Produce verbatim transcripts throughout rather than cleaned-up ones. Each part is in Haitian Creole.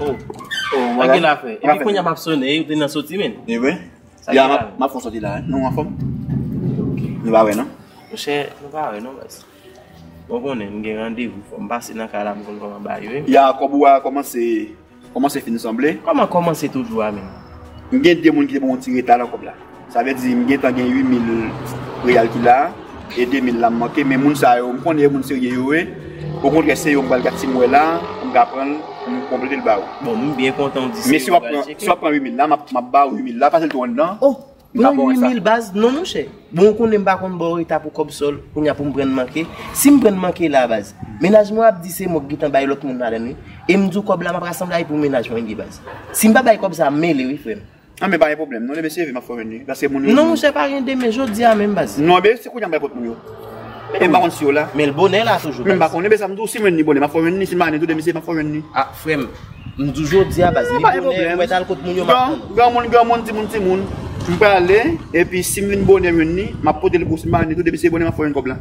Oh, oh, sa gen la frè. Epi kounye a m ap sonnen, ou te nan soti, men. E vre? Ya, m ap fè yon soti la. Nou anfòm? Nou pa wè, non? Monchè, nou pa wè, non, baz. Bon, konnen, m gen randevou, fò m pase nan kay la, m konn kòman bagay yo ye. Ya, kòb ou a kòmanse, kòmanse fin sanble. Kòman kòmanse toujou a, menm? M gen de moun ki te ban m yon ti reta nan kòb la. Sa vle di, m gentan gen uit mil reyal ki la, e de mil la m manke, men moun sa yo, m konnen e moun serye yo ye. Okontrè, se yo m pral gad si m wè la, pou m ka pran l, pou m konplete l ba ou. Bon, m byen kontan w di se yo pral tcheke. Men si w ap pran, si w ap pran uit mil la, m ap, m ap ba ou uit mil la, pase l tou anndan. Oh! M ka ba w sa. Pran uit mil baz, non, monchè. Bon, ou konnen m pa konn ba w reta pou kòb sòl, kounye a pou m pran n manke. Si m pran n manke la, baz, mennaj mwen ap di se mwen k gentan bay lòt moun ladann, wi. E m di w kòb la, m ap rasanble a pou mennaj mwen li, baz. Si m pa bay kòb sa, m mele, wi, frè m. An, men pa gen pwoblèm, non, demen se demen m ap fè w jwenn li. Paske moun yo. Non, monchè, pa gen demen, jodi a menm, baz. Non, men se kounye a m bay kòb moun yo. E m pa konn si yo la. Men l bonè la toujou, baz. Men m pa konnen, men sa m di w, si m jwenn li bonè, m ap fè w jwenn li, si m pa jwenn li tou, demen se m ap fè w jwenn li. Ah, frè m, m di w jodi a, baz, li bonè, mwen t al kot moun yo, m ap tann ou. Granmoun, granmoun, timoun, timoun. M prale, epi si m vin bonè m jwenn li, m ap pote l pou ou, si m pa jwenn li tou, depi se bonè m ap fè w jwenn kòb la.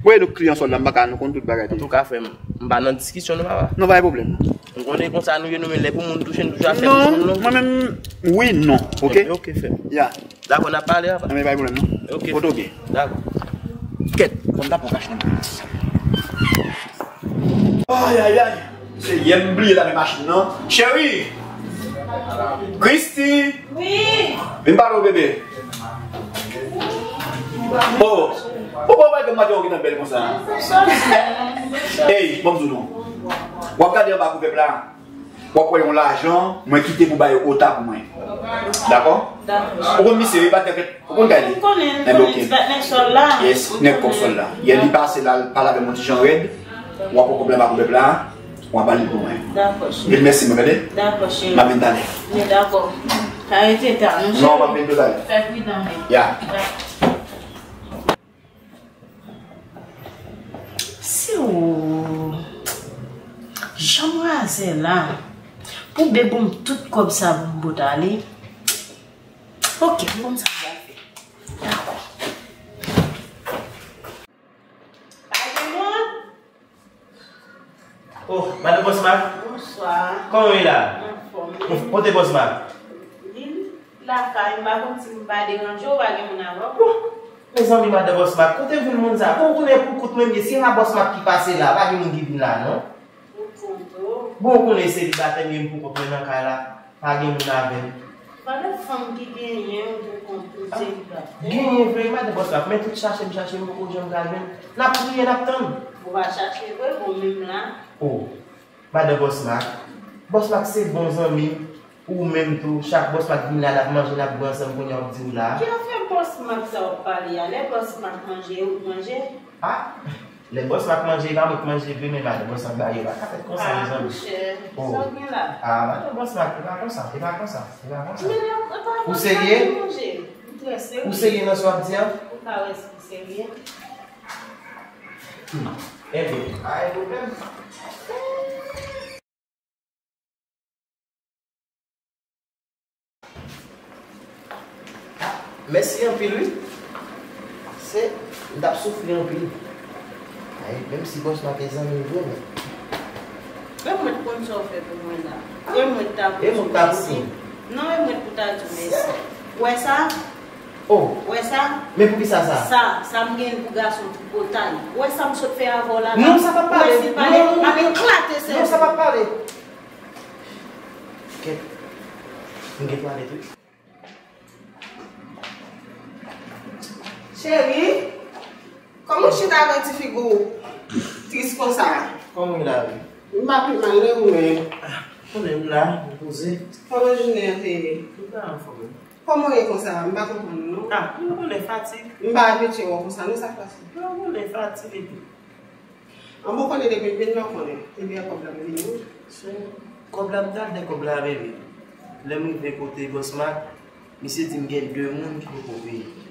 Voye nou kliyan sòl la, m pa ka, nou konn tout bagay. Antouka, frè m, m pa nan diskisyon, non, papa. Non, pa gen pwoblèm. M konnen konsa nou ye, nou, men lè pou moun touche n, toujou ap fè moun non. Non, mwen menm, wi, non, oke? Oke, frè m. Ya. Dakò, n ap pale, papa. Nan, men pa gen pwoblèm, non. Oke. Kote w ye? Dakò. Kèt, fò m ta pran kach nan men. Ay, ay, ay. Se yè m bliye lave machin nan. Cheri! Christy! Wi! Vin pale w, bebe. Oh! Ou pa wè ke maten w gentan bèl konsa? Ey, ban m di w non. W ap gade anba kouvèp la. W ap wè yon lajan mwen kite pou bay Ota pou mwen. Dakò? Dakò. Ou konn misye, wi, pa t kèt. Ou konn kay li? M konnen, m konnen, ti bat nèg sòl la. Yes, nèg kòb sòl la. Yè li pase la, l pale avè m yon ti jan rèd. W ap pran kòb la, ba kouvèp la. W ap ba li pou mwen. Dakò, cheri. Di l mèsi, mwen, tande? Dakò, cheri. M ap vin talè. Men dakò. Pa rete ta, non, cheri. Non, m ap vin talè. Fè pridan, men. Ya. Dakò. Se ou. Jan m razè la. Pou bebe m tout kòb sa pou m bout ale. Ok, m konn sa m pral fè. Dakò. Pa gen moun? Oh, madan Bòs Mak. Bonswa. Kòman w ye la? Anfòm. Kote Bòs Mak? Li lakay, m pa konn si m pa deranje w, pa gen moun avè w. Mezanmi, madan Bòs Mak, kote w jwenn moun sa? Bon, ou konnen pou kont mwen m ye, si se pa Bòs Mak ki pase la, pa gen moun ki vin la, non. Pou kont ou? Bon, ou konnen selibatè m ye, m pou kont mwen nan kay la. Pa gen moun avè m. Valè fanm ki genyen, ou pou kont ou selibatè. Genyen vre, madan Bòs Mak, men tout chache m chache m poko janm ka jwenn. N ap priye, n ap tann. Ou pa chache vre, bon, menm la. Oh, madan Bòs Mak. Bòs Mak se bon zanmi m. Ou menm tou, chak Bòs Mak vin la, n ap manje, n ap bwè ansanm, kounye a w ap di w la. Ki afè Bòs Mak sa w ap pale a? Lè Bòs Mak manje, ou manje? Ah! Lè Bòs Mak manje, e pa mwen k manje vre, men madan Bòs Mak ba yo pa ka fèt konsa, mezanmi. Ah, monchè, sa w gen la? Ah, madan Bòs Mak, e pa konsa, e pa konsa, e pa konsa. Ou serye? Ou serye nan sa w ap di a? Ou ka wè si m serye. Hmm. Ebyen, pa gen pwoblèm. Mèsi anpil, wi. Se, m t ap soufri anpil. Ay, menm si Bòs Mak e zanmi m vre, men. E mwen t konn sa w fè pou mwen la. E mwen t ta pou di w mèsi. Non, e mwen t pou ta di w mèsi. Ou wè sa? Oh. Ou wè sa? Men poukisa sa? Sa, sa m gen pou gason tripotay. Ou wè sa m sot fè avè w la? Non, sa p ap pale. Ou wè si l pale, m ap eklate sèvo. Non, sa p ap pale. Kèt. M gen twalèt, wi. Cheri, kòman w chita avèk ti figi w tris konsa? Kòman w ye la, wi? M pa pi mal, non, ou menm? Ah, konnen m la, m poze. Kòman jounen an te ye? Tout bagay anfòm, wi. Kòman w ye konsa? M pa konprann ou, non. Ah, ou konnen fatig. M pa abitye wè w konsa, non, sa k pase? Ou konnen fatig epi. An bon konnen depi m vin la w konnen. Ebyen kòb la m vini wi. Se kòb la m t al dèyè kòb la bebe. Lè m rive kote Bòs Mak, misye di m gen de moun ki poko peye.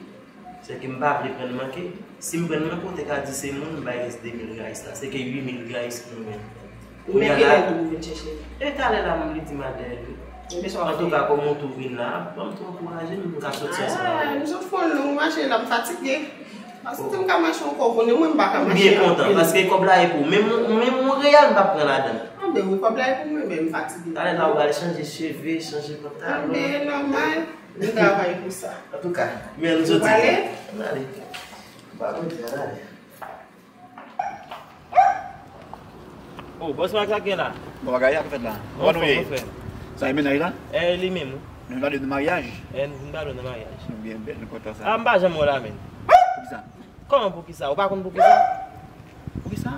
Sèke m pa vle pran n manke. Si m pran n manke, ou te ka di se moun m bay rès de mil rayis la. Sèke uit mil rayis pou mwen. Kounye a la, e talè la menm li di m al dèyè l wi. Antouka, kòm ou tou vin la, ban m tou ankouraje m pou n ka soti ansanm avè w. M sot fon long mache la, m fatige. Paske si m ka mache ankò, ou konnen mwen m pa ka mache anpil. M byen kontan, paske kòb la e pou ou. Menm, menm yon reyal m p ap pran ladan l. Wi, kòb la e pou mwen menm, m fatige. Talè la, ou pral chanje cheve, chanje pantalon. Enben, nòmal. M travay pou sa. Antouka, men nou soti. Ou prale? Ann ale. Ba mwen di, ann ale. Oh, bòs Mak, sa k gen la? Bon bagay, sa k fèt la? Bon, kòman nou ye? Sa e mennaj la? E, li menm, wi. Nou pale de maryaj? E, nou vin pale de maryaj. Nou byen bèl, nou kontan sa. A, m pa janm wè w la, menm. Poukisa? Kòman poukisa? Ou pa konn poukisa? Poukisa?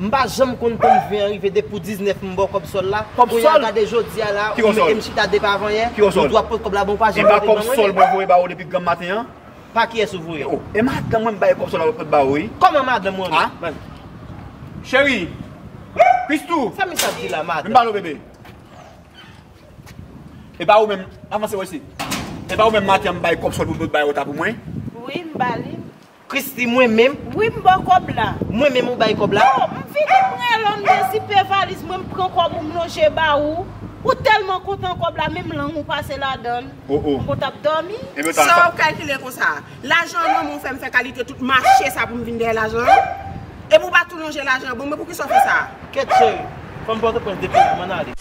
M pa janm konn tan m vin rive depi pou diznèf m ba w kòb sòl la. Kòb sòl? Kounye a gade jodi a la, ou mete m chita depi avanyè, ou di w ap pot kòb la ban m, ou pa janm pote ban mwen. E pa kòb sòl mwen voye ba ou depi granm maten an? Pa kiyès ou voye? Oh, e madanm mwen m bay kòb sòl la pot ba ou, wi. Kòman madanm ou an? Ah? Cheri! Christoo! Sa misye ap di la, madanm? Vin ba nou, bebe. E pa ou menm, avanse wè si. E pa ou menm maten an m bay kòb sòl pou pot bay ou ta pou mwen? Wi, m ba li. Christie, mwen menm? Wi, m ba w kòb la. Mwen menm ou bay kòb la? Oh, m vini m rele w, m dezipe valiz mwen, m pran kòb ou, m lonje ba ou. Ou tèlman kontan kòb la, menm lang ou pase ladan l. Oh, oh. M konn t ap dòmi. Sa w kalkile konsa? Lajan nan men w fè m fè kalite tout mache sa pou m vin dèyè lajan an? Epi w pa tou lonje lajan an ban mwen, poukisa w fè sa? Kèt cheri, fò m Pòtoprens depi la, m ann ale.